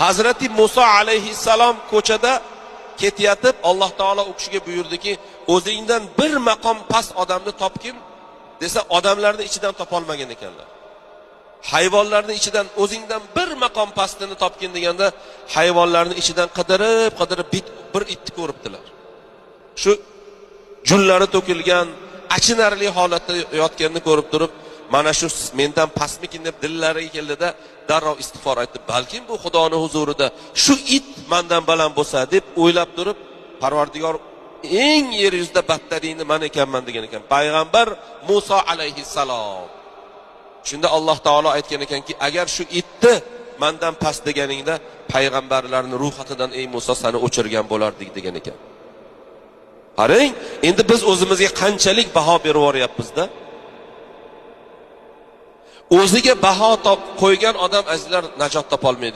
Hazrati Muso alayhissalom ko'chada ketayotib, Alloh taolo u kishiga buyurdiki, o'zingdan bir maqom past odamni topgin desa, odamlarni ichidan topolmagan ekanlar. Hayvonlarni ichidan o'zingdan bir maqom pastini topgin deganda, hayvonlarni ichidan qidirib qidirib bir itni ko'ribdilar. Shu junlari to'kilgan, achinarli holatda yotganini ko'rib turib, mana shu mendan pastmikin deb dillariga keldida, darrov istig'for aytdi. Balkim bu Xudoni huzurida shu it mandan baland bo'lsa deb o'ylab turib, Parvardigor eng yer yuzida battaringni man ekanman degan ekan. Payg'ambar Muso alayhissalom. Shunda Alloh taolo aytgan ekanki, agar shu itni mandan past deganingda, payg'ambarlarni ro'yxatidan, ey Muso, seni o'chirgan bo'lardik degan ekan. Qarang, endi biz o'zimizga qanchalik baho berib yuboryapmiz-da? O'ziga baho top qo'ygan odam, azizlar, najot topolmaydi.